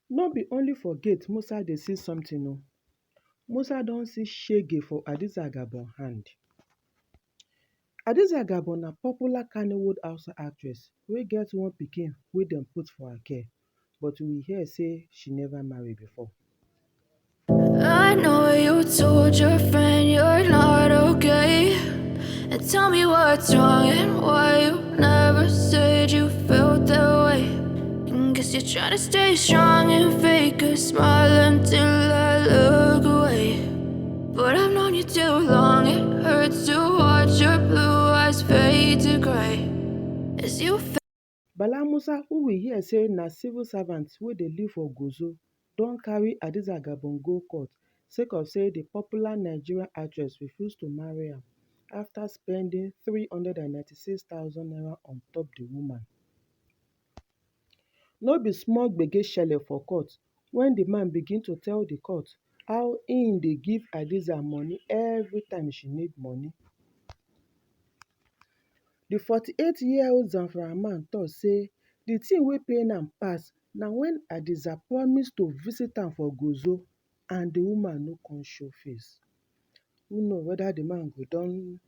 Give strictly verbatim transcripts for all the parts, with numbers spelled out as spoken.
No be only for gate Musa dey see something o. Musa don see shege for Hadiza Gabon hand. Hadiza Gabon na popular Kannywood Hausa actress wey get one pikin wey dem put for her care, but we hear say she never marry before. I know you told your friend you're not okay. And tell me what's wrong and why you never said you felt that way. And guess you're trying to stay strong and fake a smile until I look away. But I've known you too long, it hurts to watch your blue eyes fade to gray. As you Bala Musa, who we hear say na civil servant wey dey live for Gozo, don carry Hadiza Gabon go court sake of say the popular Nigerian actress refuse to marry am after spending three hundred and ninety-six thousand naira on top the woman. No be small gbege shele for court when the man begin to tell the court how im dey give Hadiza money every time she need money. The forty-eight year old Zamfara man talk say the thing wey pain am pass na when Hadiza promise to visit am for Gozo and the woman no come show face. Who know whether the man go don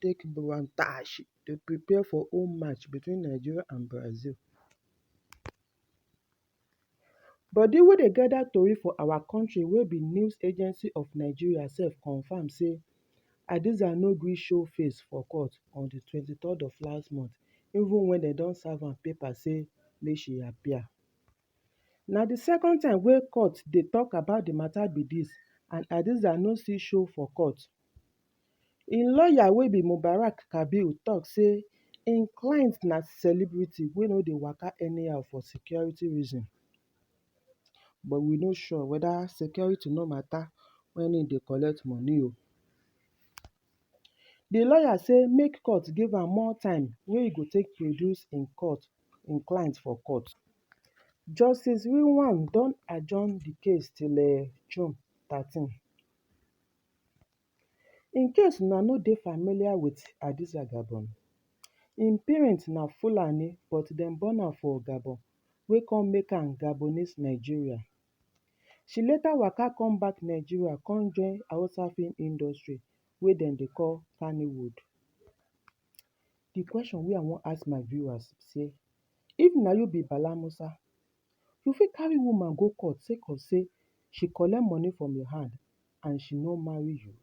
take Brantash to prepare for home match between Nigeria and Brazil. Body wey dey gather tori for our country wey be News Agency of Nigeria sef confirm say Hadiza no gree show face for court on the twenty-third of last month, even when dem don serve am paper say make she appear. Na the second time wey court dey talk about the matter be this, and Hadiza no still show for court. Im lawyer wey be Mubarak Kabir talk say im client na celebrity wey no dey waka anyhow for security reason. But we no sure whether security no matter when im dey collect money o. The lawyer say make court give am more time wey e go take produce im court im client for court. Justice Rilwan don adjourn the case till eh, June thirteen. In case una no dey familiar with Hadiza Gabon, im parents na Fulani but dem born am for Gabon wey come make am Gabonese Nigeria. She later waka come back Nigeria come join Hausa film industry wey dem dey call Kannywood. The question wey I wan ask my viewers be say, if na you be Bala Musa, you fit carry woman go court sake of say she collect money from your hand and she no marry you.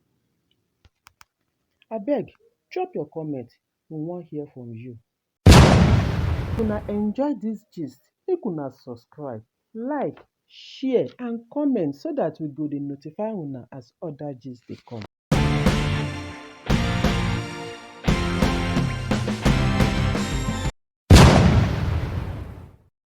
Abeg, drop your comment, we wan hear from you. If una enjoy this gist, make una subscribe, like, share and comment so that we go dey notify una as other gist dey come.